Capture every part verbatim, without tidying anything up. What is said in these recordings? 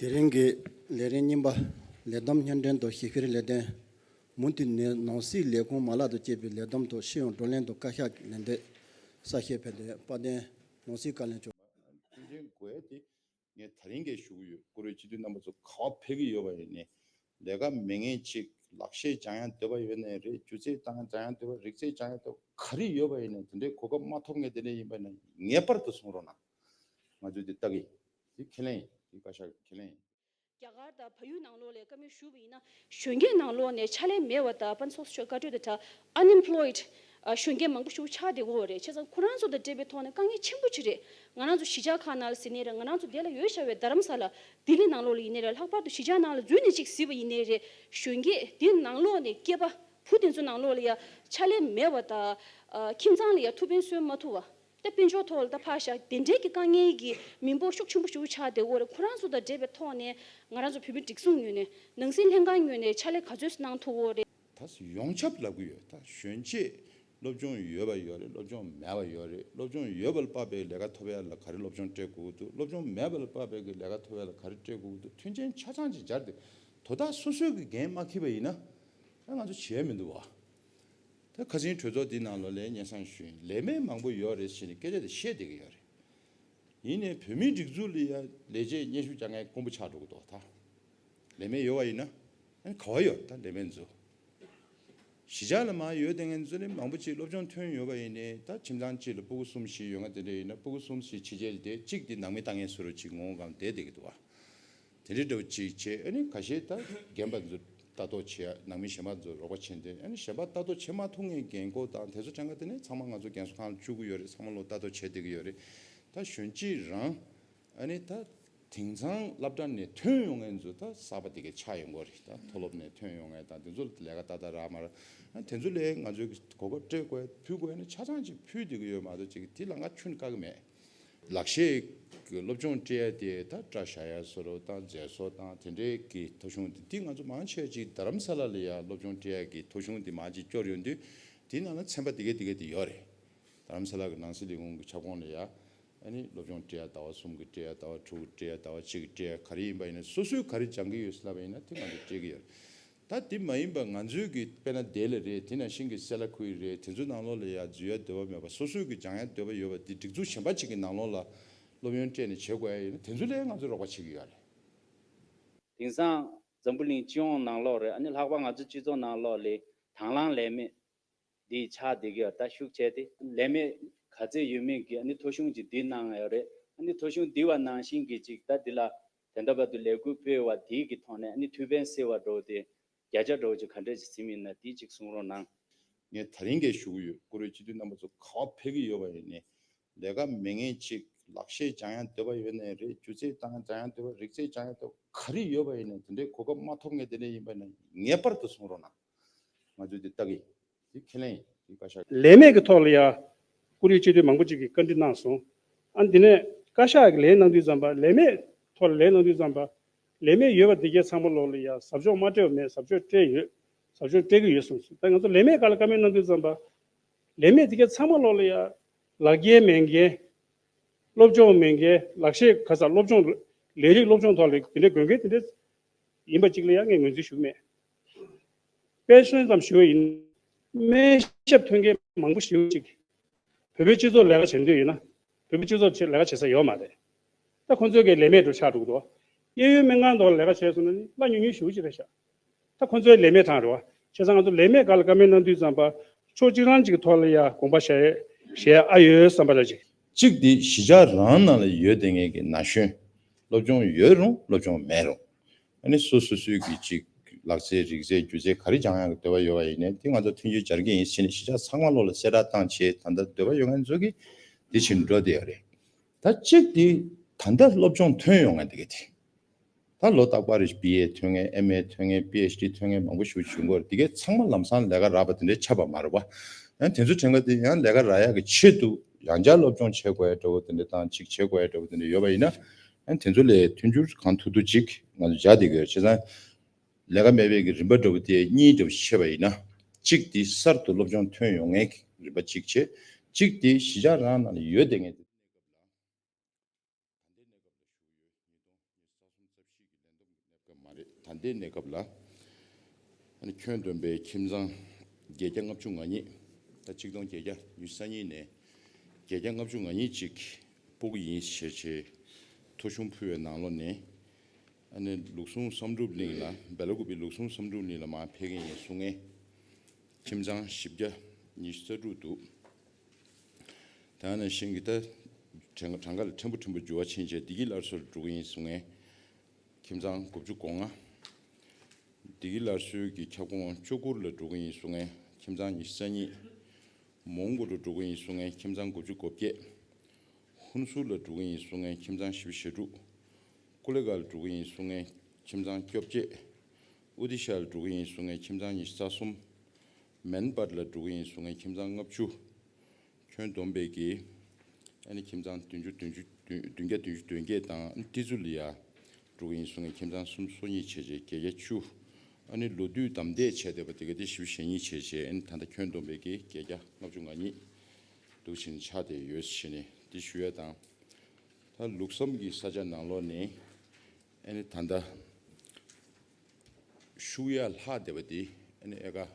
དེ་རིང་གི་ལས་རིམ་གཉིས་པ། ལས་བསྡོམས་བརྙན་འཕྲིན་དང་ཞིབ་བཤེར་ལས་དོན། མུ་མཐུད་ནས་ནང་སྲིད་ལས་ཁུངས་མ་ལག་དང་བཅས་པའི་ལས་བསྡོམས་དང་ཤེས་ཡོན་བགྲོ་གླེང་དང་བཀའ་ཤག་ལན་འདེབས། གསལ་བཤད་ཕེབས་ཏེ་དཔལ་ལྡན་ནང་སྲིད་བཀའ་བློན་མཆོག་མཐུན་རྐྱེན་དགོས་ཏེ། ངས་ད་རིང་གས་ཞུ་གི་ཡོད། བཀུར་འོས་སྤྱི་འཐུས་རྣམ་པ་ཚོ་ག་པར་ཕེབས་ཀྱི་ཡོད་པ་ཡིན་ནའི། ལས་ཀ་མེད་མཁན་ཅིག་ལག་ཤེས་སྦྱང་ཡ་འདོད་པ་ཡོད་ནའི་རེད། སྒྱུ་རྩལ་སྦྱང་སྦྱང་ཡ་འདོད་པ། རིག་རྩལ་སྦྱང་ཡ་འདོད་པ་ག་རེ་ཡོད་པ་ཡིན་ནའི། དེ་འདྲའི་གོ་སྐབས་མ་ཐོབ་མཁན་དེ་འདྲ་ཡིན་པ་ཡིན་ན་ངེས་པར་དུ་གསུང་རོགས་གནང་། ང་ཚོས་དེ་ལྟ་གི་ཡིན། དེ་ཁས་ལེན་ཡིན། དེ་བཀའ་ཤག་གིས་ཁས་ལེན་ཡིན། རྒྱ་གར་དང་བལ་ཡུལ་ནང་ལོགས་ལ་བཀའ་མོལ་ཞུས་པ་ཡིན་ན། གཞོན་སྐྱེས་ནང་ལོགས་ནས་ཕྱག་ལས་མེད་པ་དང་། དཔལ་ལྡན་ཚོགས་གཙོ་མཆོག་བཀའ་འཁྲོལ་དེ་དྲ། Unemployed། ཨ། གཞོན་སྐྱེས་མང་པོ་ཞིག་ཆགས་བསྡད་ཀྱི་ཡོད་རེད། བྱས་ཙང་ཁོ་རང་ཚོ་དང་འབྲེལ་བའི་ཐོག་ནས་དཀའ་ངལ་ཆེན་པོ་ཅིག་རེད། ང་རང་ཚོ་གཞིས་ཆགས་ཁག་ནང་ལ་ཟེར་ནའི་རེད། ང་རང་ཚོ་འདི་ལ་ཡོད་བཞག་པའི་རྡ་རམ་ས་ལ། ལྡི་ལི་ནང་ལོགས་ལ་ཡིན་ནའི་རེད། ལྷག་པར་དུ་གཞིས་ཆགས་ནང་ལ་འཛུལ་ནས་ཅིག་གཟིགས་པ་ཡིན་ནའི་རེད། གཞོན་སྐྱེས་འདི་ནང་ལོགས་ནས་སྐྱེས་པ་བུ་དེ་ཚོ་ནང་ལོགས་ལ་ཡ་ཕྱག་ལས་མེད་པ་དང་། ཨ། ཁྱིམ་ཚང་ལ་ཡ་ཐུགས་ཕན་གསོས་མ་ཐུབ་པ། ད་དཔལ་འབྱོར་ཐོག་ལ་ད་ཕར་བཞག་དེ་འདྲའི་གི་དཀའ་ངལ་གྱི་མི་འབོར་ཤུགས་ཆེན་པོ་ཞིག་ཆགས་བསྡད་ཡོད་རེད། ཁོ་རང་ཚོ་དང་འབྲེལ་བའི་ཐོག་ནས་ང་རང་ཚོ་བོད་མི་སྒྲིག་འཛུགས་ངོས་ནས། ནང་སྲིད་ལྷན་ཁང་ངོས་ནས་ཕྱག་ལས་ག་ཚོད་གནང་ཐུབ་ཡོད་རེད། ད་ཡོངས་ཁྱབ་ལབ་ཀྱི་ཡོད། ད་གཞོན་སྐྱེས་སློབ་སྦྱོང་ཡོད་པ་ཡོད་རེད། སློབ་སྦྱོང་མེད་པ་ཡོད་རེད། སློབ་སྦྱོང་ཡོད་པ་ལ་དཔག་པའི་ལས་ཀ་ཐོབ་ཡ་ལ་ག་རེ་སློབ་སྦྱོང་སྤྲད་དགོས་ཀྱི་འདུག་སློབ་སྦྱོང་མེད་པ་ལ་དཔག་པའི་གི་ལས་ཀ་ཐོབ་ཡ་ལ་ག་རེ་སྤྲད་དགོས་ཀྱི་འདུག་མཐུན་རྐྱེན་ཆ་ཚང་ཅིག་སྦྱར་ཏེ། དོ་བདག་སོ་སོས་གི་འགན་མ་འཁྱེར་བ་ཡིན་ན། ཨ། ང་ཚོ་བྱེད་ཡ་མི་འདུག་བ། ད་ཁ་སང་གྲོས་ཚོགས་འདི་ནང་ལོགས་ལ་སྙན་སེང་ཞུས་ཡིན། ལས་མེད་མང་པོ་ཡོད་རེད་ཟེར་ནས་སྐད་ཆ་དེ་བཤད་བསྡད་ཀྱི་ཡོད་རེད། ཡིན་ནའི་བོད་མིའི་སྒྲིག་འཛུགས་ལ་ཡ་ལས་བྱེད་སྙན་ཞུ་རྒྱག་མཁན་དཀོན་པོ་ཆགས་འགྲོ་གི་འདུག་ད་ལས་མེད་ཡོད་པ་ཡིན་ན། ཨ་ནི་ག་པར་ཡོད། ད་ལས་མེད་ཚོ། གཞིས་ཆགས་ལ་མར་ཡོད་བསྡད་མཁན་ཚོ་ནི་མང་པོ་ཅིག་སློབ་སྦྱོང་ཐོན་ཡོད་པ་ཡིན་ནའི། ད་ཁྱིམ་ཚང་གཅིག་ལ་སྤུ་གུ་གསུམ་བཞི་ཡོད་མཁན་དེ་འདྲ་ཡིན་ན། སྤུ་གུ་གསུམ་བཞི་ཕྱི་རྒྱལ་ལ་བསྡད། གཅིག་དེ་ནང་མི་ལྟ་མཁན་བཟོ་འདྲ་ཅིག་ངོ་གང་བསྡད་བསྡད་ཀྱི་འདུག་བ། དེ་འདྲའི་འདྲ་བོ་ཅིག་བྱས། ཨ་ནི་ཁ་ཤས་ད་རྒན་པ་ཚོ་ལྟ་རྟོག་བྱེད་ཡ། ནང་མི་གཞན་པ་ཚོ་རོགས་པ་བྱེད་འདོད། ཨ་ནི་གཞན་པ་ལྟ་རྟོག་བྱེད་མ་ཐུབ་མཁན་རྒན་འཁོགས་དང་དེ་ཚོ་གྲངས་ཀ་དེ་ནི་ཚང་མ་ང་ཚོ་རྒན་གསོ་ཁང་ལ་བཅུག་གི་ཡོད་རེད། ཚང་མ་ལོ་ལྟ་རྟོག་བྱེད་བསྡད་ཀྱི་ཡོད་རེད། ད་གཞོན་སྐྱེས་རང་ཨ་ནི་ད་དེང་སང་སློབ་གྲྭ་ནས་ཐོན་ཡོང་མཁན་ཚོ་ད་གསར་པ་དེ་གས་ཆགས་ཡོང་གི་རེད། ད་མཐོ་སློབ་ནས་ཐོན་ཡོང་མཁན་དང་དེ་ཚོ་ལ་ལས་ཀ་ཏག་ཏག་རག་མ་རག། ཨ། དེ་ཚོ་ལ་ང་ཚོས་གོ་སྐབས་སྤྲད་དགོས། ཕུལ་དགོས་ན་ཆ་ཚང་ཅིག་ཕུལ་བསྡད་ཀྱི་ཡོད་མ་གཏོགས། ཅིག་དེ་ལམ་ཁ་ཁྱོན་བཀག་གི་མེད། ལག་ཤེས་ཀྱི་སློབ་སྦྱོང་སྤྲད་ཡ་དེ་ད་སྐྲ་བཞར་ཡ་བཟོ་འདྲ་དང་མཛེས་བཟོ་དང་དེ་འདྲའི་གི་ཐོ་གཞུང་དེ། དེ་ང་ཚོ་མང་ཆེ་ཅིག་རྡ་རམ་ས་ལ་ལ་ཡ་སློབ་སྦྱོང་སྤྲད་ཡ་གི་ཐོ་གཞུང་དེ་མང་ཅིག་སྐྱོར་ཡོང་དུས། དེའི་ནང་ལ་ཚན་པ་དེ་གས་དེ་གས་དེ་ཡོད་རེད། རྡ་རམ་ས་ལ་གི་ནང་སྲིད་ལས་ཁུངས་ཀྱི་ཁྱབ་ཁོངས་ལ་ཡ། ཨ་ནི་སློབ་སྦྱོང་སྤྲད་ཡ་ཟླ་བ་གསུམ་གྱི་སྤྲད་ཡ། ཟླ་བ་དྲུག་གི་སྤྲད་ཡ། ཟླ་བ་གཅིག་གི་སྤྲད་ཡ། ག་རེ་ཡིན་པ་ཡིན་ན། སོ་སོས་ག་རེ་སྦྱང་གི་ཡོད་ཟེར་ལབ་པ་ཡིན་ན་དེ་ང་ཚོས་སྤྲད་ཀྱི་ཡོད་རེད། ད་དེ་མ་ཡིན་པ་ང་ཚོའི་གི་དཔེར་ན་དེ་ལ་རེད། དེ་ནང་བཞིན་གི་སེ་ལ་ཁུལ་རེད། དེ་ཚོའི་ནང་ལོགས་ལ་ཡ་འཛུལ་ཡ་འདོད་པ་མེད་པ། སོ་སོའི་གི་སྦྱང་ཡ་འདོད་པ་ཡོད་པ་དེ་སྒྲིག་འཛུགས་གཞན་པ་ཅིག་གི་ནང་ལོགས་ལ་སློབ་ཡོན་སྤྲད་ནས་བྱེད་དགོས་ཡ་ཡིན་ན། དེ་ཚོ་ལ་ཡ་ང་ཚོས་རོགས་པ་བྱེད་ཀྱི་ཡོད་རེད། དེང་སང་འཛམ་བུ་གླིང་སྤྱི་ཡོངས་ནང་ལོགས་རེད། ཨ་ནི་ལྷག་པར་ང་ཚོ་སྤྱི་ཚོགས་ནང་ལོགས་ལ་དང་བླངས་ལས་མེད་འདི་ཆགས་བསྡད་ཀྱི་ཡོད། ད་ཤུགས་ཆེ་སྟེ་ལས་མེད་ག་ཚད་ཡོད་མེད་ཀྱི་ཨ་ནི་ཐོ་གཞུང་ཅིག་འདི་གནང་ཡོད་རེད། ཨ་ནི་ཐོ་གཞུང་འདི་བ་ནང་བཞིན་གྱི་ཅིག་ད་འདི་ལ་ད་ལྟ་བར་དུ་ལས་འགུལ་སྤེལ་བ་འདི་གི་ཐོག་ནས་ཨ་ནི་ཐུགས་ཕན་གསོས་པ་འདྲ་བོ་དེ། བརྒྱ་ཆ་འདྲ་བོ་ཅིག་ག་འདྲ་ཅིག་ཟིན་ཡིན་ན་འདི་ཅིག་གསུང་རོགས་གནང་། ངས་ད་རིང་གས་ཞུ་གི་ཡོད། བཀུར་འོས་སྤྱི་འཐུས་རྣམ་པ་ཚོ་ག་པར་ཕེབས་ཀྱི་ཡོད་པ་ཡིན་ནའི། ལས་ཀ་མེད་མཁན་ཅིག་ལག་ཤེས་སྦྱང་ཡ་འདོད་པ་ཡོད་ནའི་རེད། སྒྱུ་རྩལ་སྦྱང་སྦྱང་ཡ་འདོད་པ། རིག་རྩལ་སྦྱང་ཡ་འདོད་པ། ག་རེ་ཡོད་པ་ཡིན་ནའི། དེ་འདྲའི་གོ་སྐབས་མ་ཐོབ་མཁན་དེ་འདྲ་ཡིན་པ་ཡིན་ན་ངེས་པར་དུ་གསུང་རོགས་གནང་། ང་ཚོས་འདི་ལྟ་གི་ཡིན། འདི་ཁས་ལེན་ཡིན། འདི་བཀའ་ཤག་ལས་མེད་ཀྱི་ཐོག་ལ་ཡ་བཀུར་འོས་སྤྱི་འཐུས་མང་པོ་ཅིག་གིས་བཀའ་འདྲི་གནང་སོང་། ཨ། འདི་ནས་བཀའ་ཤག་གིས་ལན་གནང་དུས་ཙམ་པ། ལས་མེད་ཐོག་ལ་ལན་གནང་དུས་ཙམ་པ། ལས་མེད་ཡོད་པ་འདི་གའི་ཚང་མ་ལོགས་ལ་ཡ་ཟབ་སྦྱོང་མ་སྤྲད་པ་མེད། ཟབ་སྦྱོང་སྤྲད་ཡོད། ཟབ་སྦྱོང་སྤྲད་ཀྱི་ཡོད་གསུངས་སོང་། ད་ང་ཚོ་ལས་མེད་སྒང་ལ་བཀའ་མོལ་གནང་དུས་ཙམ་པ། ལས་མེད་འདི་གའི་ཚང་མ་ལོགས་ལ་ཡ་ལག་རྒྱན་མེད་མཁན། སློབ་སྦྱོང་མེད་མཁན། ལག་ཤེས་ག་ས། སློབ་སྦྱོང་། ལས་རིགས་སློབ་སྦྱོང་ཐོག་ལ་དེ་འདྲའི་དགོས་མཁན་དེ་འདྲ་ཡིན་པ་ཅིག་ལ་ཡང་ངས་ངོས་འཛིན་ཞུ་གི་མེད། དཔེ་མཚོན་ཙམ་ཞུ་བ་ཡིན། སྨན་ཞབས་ཐོན་མཁན་མང་པོ་ཞེ་པོ་ཅིག་བོད་པའི་སྤྱི་ཚོགས་ལས་ཀ་བྱེད་འདོད་ཡོད་ན། བོད་པའི་སྤྱི་ཚོགས་ཆེད་ལས་ཀ་བྱེད་ས་ཡོད་མ་རེད། ད་ཁོང་ཚོའི་གི་ལས་མེད་འགྲོ་ཆགས་འགྲོ་གི་འདུག་གཡས་གཡོན་སྨན་ཁང་ཐོག་ལས་ཀ་བྱས་སོང་ན་ནི་གླ་ཉུང་ཉུང་ཞེ་པོ་ཅིག་རེད་ཤག་ད་ཁོང་ཚོའི་ལས་མེད་དང་རེད་བ། བྱས་ཙང་ང་ཚོ་ལས་མེད་སྒང་ལ་བཀའ་མོལ་གནང་དུས་ཙམ་པ། ཕྱོགས་གཅིག་རང་གཅིག་གི་ཐོག་ལ་ཡ་དགོངས་པ་བཞེས་བཞེས་ཨ་ཡོད་བསམ་པ་འདྲ་ཅིག་གཅིག་དེ་གཞིས་ཆགས་རང་ནང་ལ་ཡོད་བསྡད་མཁན་གྱི་ན་གཞོན། སློབ་སྦྱོང་ཡོད་རུང་སློབ་སྦྱོང་མེད་རུང་། ཨ་ནི་སོ་སོ་སོའི་གི་ཅིག་ལག་རྩལ་རིག་རྩལ་སྒྱུ་རྩལ་ག་རེ་སྦྱང་ཡག་གི་འདོད་པ་ཡོད་པ་ཡིན་ནའི་དེ་ང་ཚོ་མཐུན་སྦྱོར་སྦྱར་གྱི་ཡིན་ཟེར་ནས་གཞིས་ཆགས་ཚང་མ་ལོགས་ལ་གསལ་བསྒྲགས་བཏང་བྱས། ད་ལྟ་འདོད་པ་ཡོད་མཁན་ཚོ་གིས་དེ་བཞིན་འགྲོ་བསྡད་ཡོད་རེད། ད་གཅིག་དེ་ད་ལྟ་སློབ་སྦྱོང་ཐོན་ཡོང་མཁན་དེ་ག་དེ། ད་ལོ་རྟག་པར་རེ་བཞིན་བི་ཨེ་ཐོན་མཁན། ཨེམ་ཨེ་ཐོན་མཁན། པི་ཨེཆ་ཌི་ཐོན་མཁན་མང་པོ་ཞིག་བྱུང་གི་ཡོད་རེད། དེ་གས་ཚང་མ་ལམ་སང་ལས་ཀ་རག་པ་དེ་འདྲའི་ཆགས་པ་མ་རེད་པ། ཡང་དེ་ཚོ་གྲངས་ཀ་དེ་ཡང་ལས་ཀ་རག་ཡག་གི་ཆེད་དུ་ཡང་བསྐྱར་སློབ་སྦྱོང་བྱེད་དགོས་ཡ་འདྲ་བོ་དེ་འདྲ་དང་། ཅིག་བྱེད་དགོས་ཡ་འདྲ་བོ་དེ་འདྲ་ཡོད་པ་ཡིན་ན། ཡང་དེ་ཚོ་ལ་མཐུན་འགྱུར་གང་ཐུབ་ཐུབ་ཅིག་ང་ཚོ་སྦྱར་བསྡད་ཀྱི་ཡོད་རེད། བྱས་ཙང་ལས་ཀ་མེད་པའི་གི་རིམ་པ་འདྲ་བོ་དེ་གཉིས་འདྲ་བོ་ཕྱེ་བ་ཡིན་ན། གཅིག་དེ་གསར་དུ་སློབ་སྦྱོང་ཐོན་ཡོང་མཁན་གྱི་རིམ་པ་གཅིག་བྱས། གཅིག་དེ་གཞིས་ཆགས་རང་ནང་ལ་ཡོད་བསྡད་མཁན་དེ། ད་ལྟའི་གནས་སྐབས་ལ་ཞུ་གི་ཡོད། ཉིས་སྟོང་ཉི་ཤུ་རྩ་གསུམ་རྩ་བཞི་གི་ལས་ ད་ལྟའི་གནས་སྐབས་ལ་ཨ་ནི་ཁྱོན་བསྡོམས་པའི་ཁྱིམ་ཚང་བརྒྱད་བརྒྱ་ལྔ་བཅུ་ང་གཉིས། ད་ཆིག་སྟོང་བརྒྱད་བརྒྱ་ཉི་ཤུ་རྩ་གཉིས་ནས་བརྒྱད་བརྒྱ་ལྔ་བཅུ་ང་གཉིས་ཅིག་སྤོ་གི་ཡིན་ཞེས་བྱས་ཐོ་གཞུང་ཕུལ་བའི་ནང་ལོགས་ནས། ཨ་ནི་ལུགས་ཟུང་བསམ་གྲུབ་གླིང་ལ། སྦེ་ལ་ཀུ་པེ་ལུགས་ཟུང་བསམ་གྲུབ་གླིང་ལ་མར་ཕེབས་མཁན་ཡིན་གསུང་མཁན་ཁྱིམ་ཚང་བཞི་བརྒྱ་ཉི་ཤུ་རྩ་དྲུག་འདུག། དེ་ནང་བཞིན་གྱི་ད་གྲངས་གྲངས་ཀ་ལ་ཕྲན་བུ་ཕྲན་བུ་འགྱུར་བ་ཕྱིན་བྱས་བདེ་སྐྱིད་སླར་གསོར་འགྲོ་གི་ཡིན་གསུང་མཁན་ཁྱིམ་ཚང་དགུ་བཅུ་གོ་ལྔ། བདེ་སྐྱིད་སླར་གསོའི་གི་ཁྱབ་ཁོངས་ལྕོག་གུར་ལ་འགྲོ་གི་ཡིན་གསུང་མཁན་ཁྱིམ་ཚང་ཉི་ཤུ་རྩ་གཉིས། མོན་གྷོ་རུ་འགྲོ་གི་ཡིན་གསུང་མཁན་ཁྱིམ་ཚང་དགུ་བཅུ་གོ་བརྒྱད། ཧུན་སུར་ལ་འགྲོ་གི་ཡིན་གསུང་མཁན་ཁྱིམ་ཚང་བཞི་བཅུ་ཞེ་དྲུག། ཀུ་ལེ་གྷལ་འགྲོ་གི་ཡིན་གསུང་མཁན་ཁྱིམ་ཚང་བཅོ་བརྒྱད། ཨུ་དི་ཤ་ལ་འགྲོ་གི་ཡིན་གསུང་མཁན་ཁྱིམ་ཚང་ཉི་ཤུ་རྩ་གསུམ། མན་པར་ལ་འགྲོ་གི་ཡིན་གསུང་མཁན་ཁྱིམ་ཚང་ལྔ་བཅུ། ཁྱོན་བསྡོམས་པའི་གི་ཨ་ནི་ཁྱིམ་ཚང་བདུན་ཅུ་བདུན་ཅུ་བདུན་བརྒྱ་བདུན་ཅུ་དོན་བརྒྱད་དང་། ཨ་ནི་ཏི་ཙུ་ལི་ཡ་འགྲོ་གི་ཡིན་གསུང་མཁན་ཁྱིམ་ཚང་སུམ་ཅུ་སོ་གཉིས་བྱས་བྱས་བརྒྱད་བརྒྱ་བཅུ། ཨ་ནི་ལོ་དུས་བདམས་བསྡད་བྱས་བསྡད་པ་དེ་ག་དེ་བཞི་བཅུ་ཞེ་གཉིས་བྱས་བྱས། ཨ་ནི་ད་ལྟ་ཁྱོན་བསྡོམས་པའི་གི་བརྒྱད་བརྒྱ་ལྔ་བཅུ་ང་གཉིས་འདུག་བྱས་ནས་ཆགས་བསྡད་ཡོད་ཟེར་ནས་འདི་ཞུ་ཡ་དང་། ད་ལུགས་བསམ་གྱི་ས་ཆ་ནང་ལོགས་ནས་ཨ་ནི་ད་ལྟ་ཤུགས་ཡར་ལྷག་བསྡད་པ་འདི་ཨ་ནི་ཨེ་ཀར་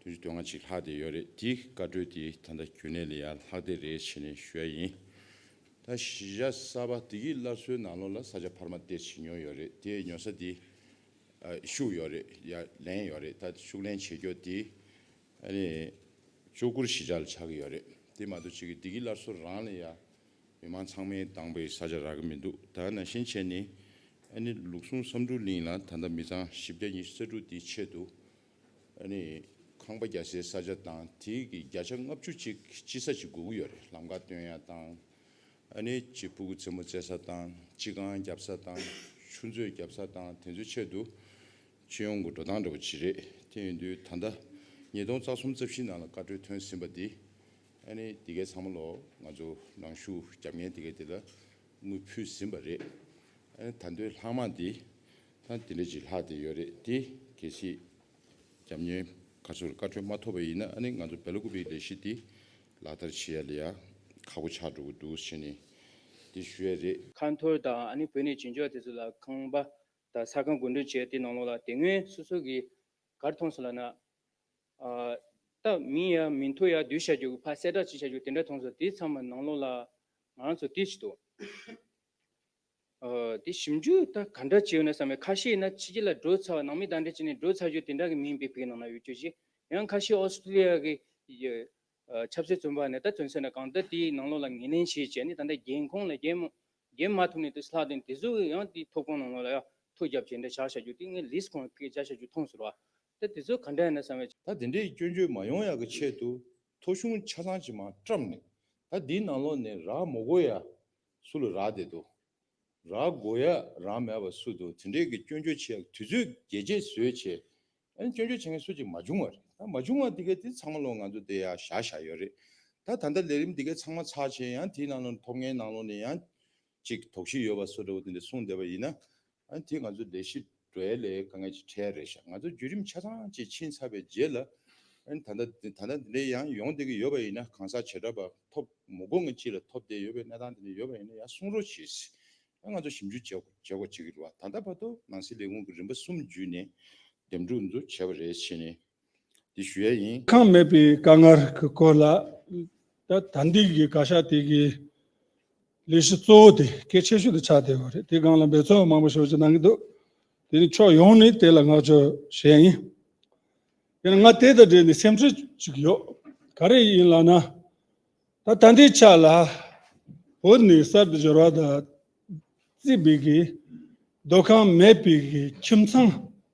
བདུན་ཅུ་དོན་ལྔ་ཅིག་ལྷག་བསྡད་ཡོད་རེད། དེའི་བཀའ་འཁྲོལ་དེ་ད་ལྟ་རྒྱུན་གནས་ལ་ཡར་ལྷག་བསྡད་རེད་ཟེར་ནས་ཞུ་ཡ་ཡིན། ད་གཞིས་ཆགས་གསར་པ་བདེ་སྐྱིད་སླར་གསོའི་ནང་ལོགས་ལ་ས་ཆ་འཕར་མ་དེ་ཅིག་ཉོས་ཡོད་རེད། དེའི་ཉོ་ས་དེ་ཨ་ཤུགས་ཡོད་རེད། ཡར་ལེན་ཡོད་རེད། ད་ཤུགས་ལེན་བྱེད་རྒྱུ་དེ་ཨ་ནི་ལྕོག་གུར་གཞིས་ཆགས་ལ་ཆགས་ཀྱི་ཡོད་རེད། དེ་མ་གཏོགས་ཅིག་གི་བདེ་སྐྱིད་སླར་གསོ་རང་ལ་ཡ་མི་མང་ཚང་མས་དང་པོའི་ས་ཆ་རག་གི་མི་འདུག། ད་ནང་བཞིན་བྱས་ནས་ཨ་ནི་ལུགས་ཟུང་བསམ་གྲུབ་གླིང་ལ་ད་ལྟ་མི་ཚང་བཞི་བརྒྱ་ཉི་ཤུ་རྩ་དྲུག་དེའི་ཆེད་དུ་ཨ་ནི་ཁང་པ་རྒྱག་སའི་ས་ཆ་དང་། དེའི་གི་བརྒྱ་ཆ་ལྔ་བཅུ་ཅིག་སྤྱི་ས་ཅིག་དགོས་ཀྱི་ཡོད་རེད། ལམ་ཁ་སྟོན་ཡ་དང་། ཨ་ནི་ཅིག་ཕྲུ་གུ་རྩེད་མོ་རྩེ་ས་དང་། སྤྱི་ཁང་རྒྱབ་ས་དང་། ཆུ་མཛོད་རྒྱབ་ས་དང་། དེ་ཚོའི་ཆེད་དུ་སྤྱི་ཡོངས་ཀྱི་འགྲོ་སྟངས་འདྲ་པོ་ཅིག་རེད། དེ་ཡིན་དུས་ད་ལྟ་ཉིས་སྟོང་རྩ་གསུམ་རྩ་བཞི་ནང་ལ་བཀའ་འཁྲོལ་ཐོན་ཟིན་པ་འདི་ཨ་ནི་འདི་གའི་ཚང་མ་ལོ་ང་ཚོ་རང་ཤུགས་རྒྱབ་མཁན་འདི་གའི་འདི་ལ་དངུལ་ཕུལ་ཟིན་པ་རེད། ཨ་ནི་ད་དུང་ལྷག་མ་འདི་ད་འདི་འདྲ་ཅིག་ལྷག་བསྡད་ཡོད་རེད། འདི་གལ་སྲིད་རྒྱབ་མཁན་ག་ཚོད་བཀའ་འཁྲོལ་མ་ཐོབ་པ་ཡིན་ན། ཨ་ནི་ང་ཚོ་སྦེ་ལ་ཀུ་པེའི་ལས་གཞི་འདི་ལག་བསྟར་བྱེད་ཡ་ལ་ཡ་ཁག་པོ་ཆགས་འགྲོ་གི་འདུག་ཟེར་ནས་འདི་ཞུ་ཡ་རེད། ཁ་འཐོར་དང་ཨ་ནི་བོད་ནས་བྱེས་འབྱོར་དེ་ཚོ་ལ་ཁང་པ་དང་ས་ཁང་གོ་སྒྲིག་བྱས་དེ་ནང་ལོགས་ལ་དེ་སྔོན་སོ་སོ་གི་ག་རེ་མཐོང་སོང་ལབ་ན། ཨ་ད་མིང་ཡ་མིང་ཐོ་ཡ་བསྡུས་བཞག་རྒྱུ་གི་ཕར་གསལ་བསྒྲགས་བྱེད་བཞག་རྒྱུ་དེ་འདྲ་མཐོང་སོང་། དེ་ཚང་མ་ནང་ལོགས་ལ་ང་རང་ཚོ་དེ་ཅིག་འདུག། ཨ་དེ་ཞིབ་འཇུག་ད་ག་འདྲ་བྱས་ཡོད་ན་བསམ་པའི། ཁ་ཤས་ཡིན་ན་ཕྱི་རྒྱལ་ལ་འགྲོ་ཚར་བ། ནང་མི་དང་འདྲ་བྱས་ནས་འགྲོ་ཚར་རྒྱུ་དེ་འདྲ་གི་མིང་བེད་ཕེབས་ནང་ན་ཡོད་རྒྱུ་ཞིག། ཡང་ཁ་ཤས་ཨོ་སི་ཀྲོ་ལི་ཡ་གི་ཡ་ཨ་ཆབ་སྲིད་བཙོན་པ་ནས་ད་བཙོན་ས་ནས་གང་ལྟར་དེའི་ནང་ལོགས་ལ་ངོས་ལེན་བྱས་བྱས་ནས་ད་ལྟ་རྒན་ཁོངས་ལ་རྒན་མ་རྒན་མ་ཐུབ་ནས་དེ་ལྷག་དེ་དེ་ཚོ་ཡང་དེའི་ཐོ་ཁོངས་ནང་ལོགས་ལ་ཡང་ཐོ་བརྒྱབ་བྱས་འདྲ་བཞག་བཞག་རྒྱུ་དེ་ངས་ལིས་ཁོང་སྐད་ཆ་བཞག་རྒྱུ་མཐོང་སོང་ར། ད་དེ་ཚོ་ག་འདྲ་ཡིན་ན་བསམ་པའི། ད་དེ་འདྲའི་སྐྱོན་བརྗོད་མ་ཡོང་ཡག་གི་ཆེད་དུ་ཐོ་གཞུང་ཆ་ཚང་ཅིག་མར་བཀྲམ་ནས། ད་འདིའི་ནང་ལོགས་ནས་རག་མ་དགོས་ཡ་སུ་ལ་རག་བསྡད་འདུག། རག་དགོས་ཡ་རག་མེད་པ་སུ་འདུག། དེ་འདྲའི་གི་སྐྱོན་བརྗོད་བྱེད་ཡག་དུས་ཚོད་རྒྱས་བཅད་བཟོས་བྱས། ཨ་ནི་སྐྱོན་བརྗོད་བྱེད་མཁན་སུ་གཅིག་མ་བྱུང་བ་རེད། ད་མ་བྱུང་བ་དེ་ག་དེ་ཚང་མ་ལོ་ང་ཚོ་དེ་ཡ་བཞག་བཞག་ཡོད་རེད། ད་ད་ལྟ་ལས་རིམ་དེ་ག་ཚང་མ་ཚར་བྱས་ཡང་དེའི་ནང་ལོགས་ཐོབ་མཁན་ནང་ལོགས་ནས་ཡང་གཅིག་དོགས་གཞི་ཡོད་པ་སུ་འདྲ་བོ་དེ་འདྲ་གསུངས་བསྡད་པ་ཡིན་ན། ཨ་ནི་དེ་ང་ཚོ་ལས་གཞི་འགྲོ་ཡ་ལས་དཀའ་ངལ་ཅིག་འཕྲད་ཡ་རེད་ཤག། ང་ཚོ་བརྒྱུད་རིམ་ཆ་ཚང་ཅིག་ཕྱིན་ཚར་བའི་རྗེས་ལ། ཨ་ནི་ད་ལྟ་ད་ལྟ་འདི་འདྲའི་ཡང་ཡོང་བསྡད་ཀྱི་ཡོད་པ་ཡིན་ན། གང་ཟག་བྱེ་བྲག་པ་ཐོབ་མི་དགོས་མཁན་ཅིག་ལ་ཐོབ་བསྡད་ཡོད་པའི་གནས་སྟངས་དེ་འདྲ་ཡོད་པ་ཡིན་ན་ཡང་གསུང་རོགས་གྱིས། ཨ་ང་ཚོ་ཞིབ་འཇུག་བྱེད་དགོས་བྱེད་དགོས་བྱེད་ཀྱི་རེད་བ། ད་ལྟ་བར་དུ་ནང་སྲིད་ལས་ཁུངས་ཀྱི་རིམ་པ་གསུམ་བརྒྱུད་ནས་འདེམས་སྒྲུག་འདི་ཚོ་བྱས་པ་རེད་ཟེར་ནས་འདི་ཞུ་ཡ་ཡིན། ཁང་མེད་པའི་དཀའ་ངལ་གྱི་སྐོར་ལ་ད་ད་འདི་གི་བཀའ་ཤག་དེ་གི་ལས་གཞི་གཙོ་བོ་དེ་གལ་ཆེ་ཤོས་དེ་ཆགས་བསྡད་ཡོད་རེད། དེ་སྒང་ལ་འབད་བརྩོན་མང་པོ་ཞེ་པོ་ཅིག་གནང་གི་འདུག། དེ་ནི་ཕྱོགས་ཡོངས་ནས་དེ་ལ་བསྔགས་བརྗོད་ཞུ་ཡ་ཡིན། ཡིན་ན་ང་དེ་དང་འབྲེལ་ནས་སེམས་ཁྲལ་ཅིག་ཡོད། ག་རེ་ཡིན་ལབ་ན། ད་ད་ལྟའི་ཆ་ལ་བོད་ནས་གསར་དུ་འབྱོར་བ་དང་བརྩིས་པའི་གི་སྡོད་ཁང་མེད་པའི་གི་ཁྱིམ་ཚང་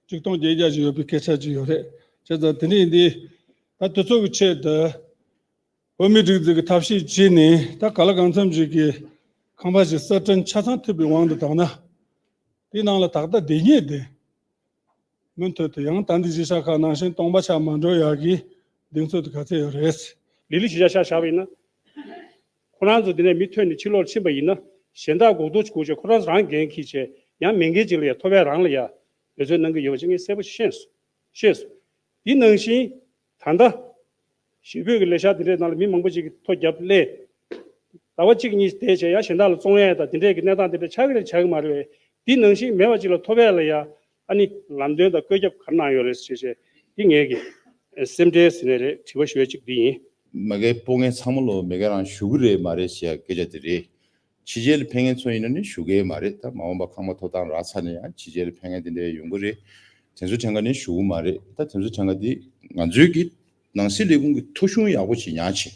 ཆིག་སྟོང་བརྒྱད་བརྒྱ་ཅིག་ཡོད་པའི་སྐད་ཆ་ཅིག་ཡོད་རེད། བྱས་ཙང་དེ་ནས་འདི་ད་དུས་ཚོད་ཀྱི་ཆེད་དུ་བོད་མིའི་སྒྲིག་འཛུགས་ཀྱི་ཐབས་ཤེས་བྱས་ནས། ད་ག་ལ་གང་འཚམ་ཞིག་གི་ཁང་པ་ཞིག་གསར་སྐྲུན་ཆ་ཚང་ཐུབ་པའི་དབང་དུ་བཏང་ན། དེའི་ནང་ལ་ཏག་ཏག་བསྡད་མཁན་དེ་མུ་མཐུད་དུ་ཡང་ད་འདི་གཞིས་ཆགས་ཁག་ནང་བཞིན་སྟོང་པ་ཆགས་མ་འགྲོ་ཡག་གི་གདེང་ཚོད་དེ་ག་ཚད་ཡོད་རེད། ལི་ལི་གཞིས་ཆགས་ཆ་བཞག་པ་ཡིན་ན། ཁོ་རང་ཚོ་འདི་ནས་མི་ཐོན་ནས་ཕྱི་ལོགས་ཕྱིན་པ་ཡིན་ན། གཞན་དག་འགོག་ཐུག་ཅིག་དགོས་ཆེད་ཁོ་རང་ཚོ་རང་འགན་འཁྱེར་བྱས། ཡང་མེད་མཁན་ཅིག་ལ་ཡང་ཐོབ་ཡ་རང་ལ་ཡང་འབད་བརྩོན་གནང་གི་ཡོད་པ་ཅིག་ངས་གསལ་པོ་ཤེས་སོང་། ཤེས་སོང་། འདི་ནང་བཞིན་ད་ལྟ་གཞིས་སྤོས་ཀྱི་ལས་འཆར་འདི་འདྲའི་ནང་ལ་མི་མང་པོ་ཅིག་གིས་ཐོ་བརྒྱབ་སླེབས། ཟླ་བ་གཅིག་གཉིས་བསྡད་བྱས་ཡང་གཞན་དག་ལ་བཙོང་ཡ་དང་འདི་འདྲའི་གི་གནས་སྟངས་འདི་འདྲ་ཆགས་ཀྱི་རེད་ཆགས་ཀྱི་མ་རེད་པས། འདི་ནང་བཞིན་མེད་པ་ཅིག་ལ་ཐོབ་ཡ་ལ་ཡང་ ཨ་ནི་ལམ་སྟོན་དང་བཀོད་ཁྱབ་ག་རེ་གནང་ཡོད་རེད་ཟེར་བྱས་འདི་ངས་ཀྱི་སེམས་ཁྲལ་ཟེར་ནས་རེད། དྲི་བ་ཞུ་ཡ་གཅིག་འདི་ཡིན། མ་གིའི་སྤོ་མཁན་ཚང་མ་ལོ་མ་གི་རང་ཞུ་གི་རེད་མ་རེད་ཟེར་ཡ་སྐད་ཆ་དེ་རེད། ཕྱི་རྒྱལ་ལ་ཕེབས་མཁན་ཚོ་ཡིན་ན་ནི་ཞུ་གི་མ་རེད། ད་མ་འོངས་པ་ཁང་པ་ཐོབ་ཐང་རག་ཚར་ནས་ཡང་ཕྱི་རྒྱལ་ལ་ཕེབས་མཁན་དེ་འདྲ་ཡོང་གི་རེད། དེ་ཚོ་གྲངས་ཀ་ནི་ཞུ་གི་མ་རེད། ད་དེ་ཚོ་གྲངས་ཀ་འདི་ང་ཚོའི་གི་ནང་སྲིད་ལས་ཁུངས་ཀྱི་ཐོ་གཞུང་ཡག་པོ་ཞིག་ཉར་བྱས།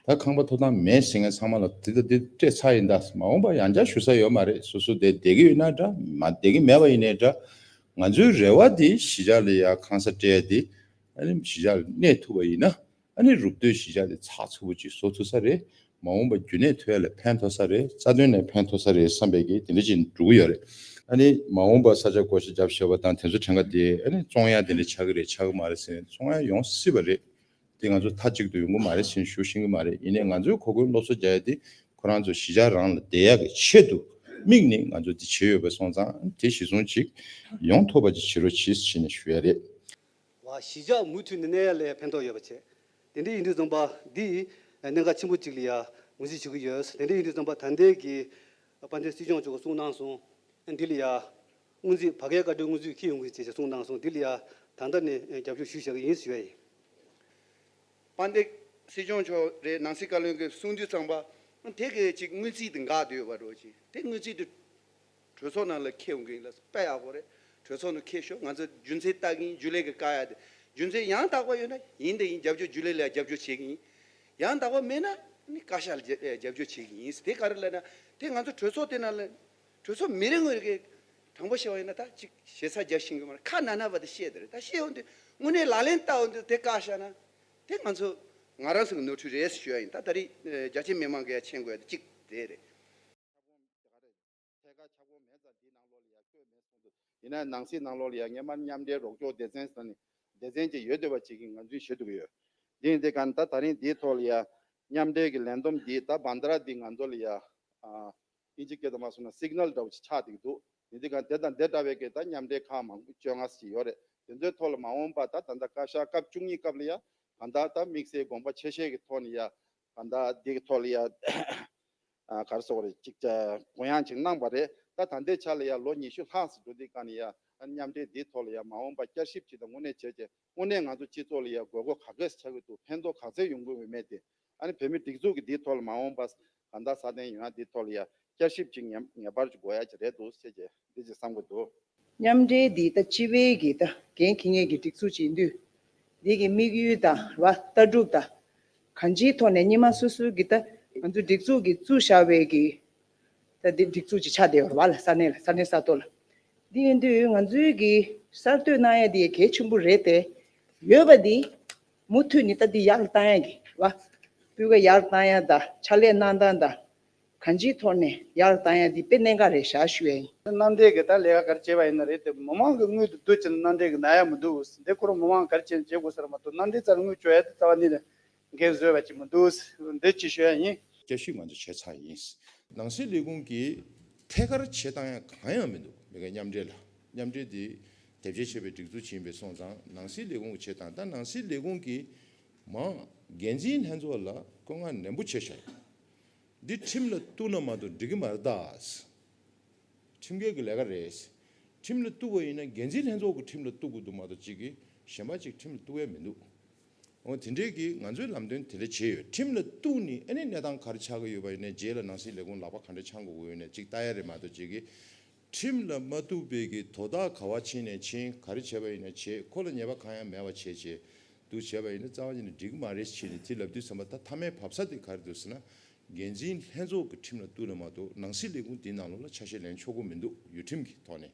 ད་ཁང་པ་ཐོབ་ཐང་མེད་ཟེར་མཁན་ཚང་མ་ལ་དེ་ད་དེ་སྤྲད་ཚར་ཡིན། ད་མ་འོངས་པ་ཡང་བསྐྱར་ཞུ་ས་ཡོད་མ་རེད། སོ་སོ་དེ་བསྡད་ཀྱི་ཡོད་ན་འདྲ། མ་བསྡད་ཀྱི་མེད་པ་ཡིན་ནའི་འདྲ། ང་ཚོའི་རེ་བ་དེ་གཞིས་ཆགས་ལ་ཡ་ཁང་ས་སྤྲད་དེ་ཨ་ནི་གཞིས་ཆགས་ལ་གནས་ཐུབ་པ་ཡིན་ན། ཨ་ནི་རུབ་རྡོའི་གཞིས་ཆགས་དེ་ཚགས་ཚུད་པོ་ཅིག་བཟོ་ཐུབ་ས་རེད། མ་འོངས་པ་རྒྱུན་གནས་ཐུབ་ཡ་ལ་ཕན་ཐོགས་ས་རེད། རྩ་དོན་ནས་ཕན་ཐོགས་ས་རེད་བསམ་པའི་གི་དེ་འདྲ་ཅིག་འགྲོ་གི་ཡོད་རེད། ཨ་ནི་མ་འོངས་པ་ས་ཆ་བགོ་བཤའ་རྒྱབ་བཞག་པ་དང་དེ་ཚོ་གྲངས་ཀ་དེ་ཨ་ནི་བཙོང་ཡ་དེ་འདྲ་ཆགས་ཀྱི་རེད་ཆགས་ཀྱི་མ་རེད་ཟེར་ནས་བཙོང་ཡ་ཡོང་སྲིད་པ་རེད། དེ་ང་ཚོ་མཐའ་གཅིག་ཏུ་ཡོང་གི་མ་རེད་ཟེར་ནས་ཞུ་ཤེས་ཀྱི་མ་རེད། ཡིན་ནའི་ང་ཚོའི་གོ་སྐོན་སློབ་གསོ་རྒྱག་ཡ་དེ་ཁོ་རང་ཚོ་གཞིས་ཆགས་རང་ལ་བསྡད་ཡ་གི་ཆེད་དུ་དམིགས་ནས་ང་ཚོ་དེ་བྱས་ཡོད་པ་སོང་ཙང་དེ་གཞི་བཟུང་ཅིག་ཡོང་ཐུབ་པ་ཅིག་བྱེད་རོགས་གྱིས་ཟེར་ནས་ཞུ་ཡ་རེད། བ་གཞིས་ཆགས་མུ་མཐུད་ནས་གནས་ཡ་ལ་ཕན་ཐོགས་ཡོད་པ་བྱས། དེ་འདྲ་ཡིན་དུས་ཙམ་པ་འདི་གནད་འགག་ཆེན་པོ་གཅིག་ལ་ཡ་ངོས་འཛིན་ཞུ་གི་ཡོད། དེ་འདྲ་ཡིན་དུས་ཙམ་པ་ད་ལྟའི་གི་དཔལ་ལྡན་སྲིད་སྐྱོང་མཆོག་གིས་གསུངས་གནང་སོང་། འདི་ལ་ཡ་སྔོན་རྩིས་བར་བརྒལ་བཀའ་འཁྲོལ་སྔོན་རྩིས་འཁྱེར་ཡོང་གི་ཡིན་ཅེས་གསུངས་གནང་སོང་། འདི་ལ་ཡ་ད་ལྟ་ནས་རྒྱབ་སྐྱོར་ཞུས་བཞག་གི་ཡིན་ཞུ་ཡ་ཡིན། དཔལ་ལྡན་སྲིད་སྐྱོང་མཆོག་རེད། ནང་སྲིད་བཀའ་བློན་གྱིས་གསུངས་དུས་ཙམ་པ་དེ་གི་ཅིག་སྔོན་རྩིས་དེ་འགག་བསྡད་ཡོད་པ་འགྲོ་ཅིག་དེ་སྔོན་རྩིས་དེ་གྲོས་ཚོགས་ནང་ལ་འཁྱེར་ཡོང་གི་ཡིན་ལ་དཔེ་ཡག་པོ་རེད། གྲོས་ཚོགས་ནང་འཁྱེར་ཤོག་ང་ཚོ་རྒྱུ་མཚན་ལྟ་གི་ཡིན། རྒྱུན་ལས་ཀྱི་བཀག་ཡ་དེ་རྒྱུ་མཚན་ཡང་དག་པ་ཡོད་ན་ཡིན་དེ་ཡིན་རྒྱབ་སྐྱོར། རྒྱུན་ལས་ལ་རྒྱབ་སྐྱོར་བྱེད་ཀྱི་ཡིན། ཡང་དག་པ་མེད་ན་ནི་བཀའ་ཤག་ལ་རྒྱབ་རྒྱབ་སྐྱོར་བྱེད་ཀྱི་ཡིན། དེ་ག་རེ་ལབ་ན་དེ་ང་ཚོ་གྲོས་ཚོགས་དེ་ནང་ལ་གྲོས་ཚོགས་མི་རེ་ངོ་རེ་གིས་དྲང་པོ་བཤད་པ་ཡིན་ན་ད་ཅིག་ཞེ་ས་རྒྱག་ཤེས་ཀྱི་མ་རེད། ཁ་ན་ན་བ་དེ་བཤད་དེ་རེད། ད་བཤད་འོང་དུས་དངོས་གནས་ལག་ལེན་བསྟར་འོང་དུས་དེ་བཀག་བཞག་ན་དེ་ང་ཚོ་ང་རང་ཚོ་གི་ནོར་འཁྲུལ་རེད་ཞུ་ཡ་ཡིན། ད་ད་རེས་རྒྱ་ཆེ་མི་མང་གིས་ཡ་མཁྱེན་དགོས་ཡ་དེ་གཅིག་དེ་རེད། ཐད་ཀར་ཁྱབ་ཁོངས་མེད་ཙང་འདིའི་ནང་ལོགས་ལ་ཡ་བཀོད་མེད་གསུངས་འདུག་ཡིན་ན་ནང་སྲིད་ནང་ལོགས་ལ་ཡ་སྔོན་མ་མཉམ་འབྲེལ་རོགས་སྐྱོར་སྡེ་ཚན་ཟེར་ནས་སྡེ་ཚན་ཅིག་ཡོད་བསྡད་པ་ཅིག་གིས་ངོས་འཛིན་བྱེད་ཐུབ་ཀྱི་ཡོད། འདི་ཡིན་དུས་ག་ད་ད་རིང་འདིའི་ཐོག་ལ་ཡ་མཉམ་འབྲེལ་གྱི་ལས་བསྡོམས་འདི་ད་བན་དྷ་ར་འདི་ང་ཚོ་ལ་ཡ་ཨ་ཨིན་ཇི་སྐད་དུ་མ་སོང་ན་སིག་ནལ་འདྲ་བོ་ཅིག་ཆགས་བསྡད་ཀྱི་འདུག་ཡིན་དུས་ག་དེ་དང་དེ་འདྲ་བའི་གི་ད་མཉམ་འབྲེལ་ཁག་མང་པོ་བཅོ་ལྔ་ཞིག་ཡོད་རེད། དེ་ཚོའི་ཐོག་ལ་མ་འོངས་པ་ད་ད་ལྟ་བཀའ་ཤག་སྐབས་བཅུ་གཉིས་སྐབས་ལ་ཡ་ག་ད་ད་དམིགས་བསལ་དགོངས་པ་ཆེ་བཞེས་ཀྱི་ཐོག་ནས་ཡ་ག་ད་འདི་གི་ཐོག་ལ་ཡ། ཨ་ག་རེ་ཟེར་དགོས་རེད། ཅིག་ཅ་གུ་ཡངས་ཅིག་གནང་བ་རེད། ད་ད་ལྟའི་ཆ་ལ་ཡ་ལོ་ཉི་ཤུ་ལྷག་ཙམ་འགྲོ་དུས་ག་ནས་ཡ་ཨ་མཉམ་འབྲེལ་འདིའི་ཐོག་ལ་ཡ་མ་འོངས་པ་བསྐྱར་ཞིབ་ཅིག་དང་དངོས་གནས་བྱས་རྗེས་དངོས་གནས་ང་ཚོ་སྤྱི་ཚོགས་ལ་ཡ་དགོས་མཁོ་ག་གེ་ཆགས་ཀྱི་འདུག་ཕན་ཐོགས་ག་ཚད་ཡོང་གི་ཡོད་མེད་དེ། ཨ་ནི་བོད་མིའི་སྒྲིག་འཛུགས་ཀྱི་འདིའི་ཐོག་ལ་མ་འོངས་པ་ག་འདྲ་སྲ་བརྟན་ཡོང་ཡ་འདིའི་ཐོག་ལ་ཡ་བསྐྱར་ཞིབ་ཅིག་ངེས་ངེས་པར་ཅིག་དགོས་ཡ་ཅིག་རེད་འདུག་ཟེར་རྗེས་འདི་ཅིག་བསམ་གྱི་འདུག་མཉམ་འབྲེལ་འདི་ད་སྤྱི་པའི་གི་ད་འགན་འཁྱེར་མཁན་གྱི་སྒྲིག་འཛུགས་ཅིག་ཡིན་དུས། འདི་གི་དམིགས་ཡུལ་དང་ར་ལྟ་གྲུབ་དང་། གང་ཅིའི་ཐོག་ནས་སྔོན་མ་སོ་སོའི་གི་ད་ང་ཚོའི་སྒྲིག་འཛུགས་ཀྱིས་བཙུགས་བཞག་པའི་གི་ད་འདི་སྒྲིག་འཛུགས་ཅིག་ཆགས་བསྡད་ཡོད་རེད་བ་ལ་ས་གནས་ལ་ས་གནས་ས་ཐོག་ལ། འདི་ཡིན་དུས་ང་ཚོའི་གི་གསར་གཏོད་གནང་ཡ་འདི་གལ་ཆེན་པོ་རེད་དེ། ཡོད་པ་འདི་མུ་མཐུད་ནས་ད་འདི་ཡར་བཏང་ཡ་གི་རེད་བ། སྤུས་ཀ་ཡར་བཏང་ཡ་དང་ཕྱག་ལས་གནང་སྟངས་དང་། གང་ཅིའི་ཐོག་ནས་ཡར་བཏང་ཡ་འདི་དཔེ་གནད་འགག་རེད་ཤག་ཞུ་ཡ་ཡིན། མཉམ་འབྲེལ་གྱི་ད་ལས་ཀ་ག་རེ་བྱས་པ་ཡིན་ན་རེད་དེ་མི་མང་གི་དངུལ་དེ་བསྡུ་བྱས་ནས་མཉམ་འབྲེལ་གྱི་ན་ཡ་མི་འདུག་འདི་ཁོ་རང་མི་མང་ག་རེ་བྱས་ནས་བྱེད་དགོས་ས་རེད་མ་གཏོགས་མཉམ་འབྲེལ་རྩ་ལ་དངུལ་སྤྱོད་ཡ་དེ་རྩ་བ་ཉིད་ནས་འགན་བཟོས་པ་ཅིག་མི་འདུག་འདི་ཅིག་ཞུ་ཡ་ཡིན། བསྐྱར་ཞིབ་ང་ཚོ་བྱས་ཚར་ཡིན། ནང་སྲིད་ལས་ཁུངས་ཀྱིས་ཐད་ཀར་བྱེད་སྟངས་ཡང་གང་ཡང་མི་འདུག་མི་ག་མཉམ་འབྲེལ་ལ་མཉམ་འབྲེལ་དེ་དེབ་སྐྱེལ་བྱས་པའི་སྒྲིག་འཛུགས་ཡིན་པས་སོང་ཙང་ནང་སྲིད་ལས་ཁུངས་ཀྱི་བྱེད་སྟངས་ད་ནང་སྲིད་ལས་ཁུངས་ཀྱིས་མང་འགན་འཛིན་ལྷན་ཚོགས་ལ་བཀའ་མངགས་ནན་པོ་བྱས་བཞག་འདི་ཁྲིམས་ལ་གཏུགས་ན་མ་གཏོགས་འགྲིག་གི་མ་རེད་ད། ཁྲིམས་འགལ་གྱི་ལས་ཀ་རེད། ཁྲིམས་ལ་གཏུགས་པ་ཡིན་ན་འགན་འཛིན་ལྷན་ཚོགས་ཀྱིས་ཁྲིམས་ལ་གཏུགས་དགོས་འདུག་མ་གཏོགས་གཅིག་གིས་གཞན་པ་གཅིག་ཁྲིམས་ལ་གཏུགས་ཡ་མི་འདུག་འོ་དེ་འདྲས་ཀྱིས་ང་ཚོའི་ལམ་སྟོན་དེ་འདྲ་བྱས་ཡོད། ཁྲིམས་ལ་གཏུགས་ནས་ཨ་ནི་གནས་སྟངས་ག་རེ་ཆགས་ཀྱི་ཡོད་པ་ཡིན་ན་རྗེས་ལ་ནང་སྲིད་ལས་ཁུངས་ལག་པ་ག་འདྲ་འཆང་དགོས་ཀྱི་ཡོད་ན་གཅིག་ལྟ་ཡ་རེད་མ་གཏོགས་གཅིག་གིས་ཁྲིམས་ལ་མ་གཏུགས་པའི་གི་དོ་བདག་ག་བ་ཕྱིན་ནས་ཕྱིན་ག་རེ་བྱས་པ་ཡིན་ན་བྱས་ཁོ་ལ་ཉེས་པ་གང་ཡང་མེད་པ་བྱས་བྱས་འདུག་བྱས་པ་ཡིན་ན་རྩ་བ་ཉིད་ནས་འགྲིག་གི་མ་རེད་ཕྱིན་ནས་དེ་ལབ་དུས་ཙམ་པ་ད་མཐའ་མའི་བབས་ས་དེ་ག་རེ་འདུག་ཟེར་ན། འགན་འཛིན་ལྷན་ཚོགས་ཀྱིས་ཁྲིམས་ལ་གཏུགས་ན་མ་གཏོགས་ནང་སྲིད་ལས་ཁུངས་དེའི་ནང་ལོགས་ལ་ཆ་ཤས་ལེན་ཆོག་གི་མི་འདུག་ཡུལ་ཁྲིམས་ཀྱི་ཐོག་ནས།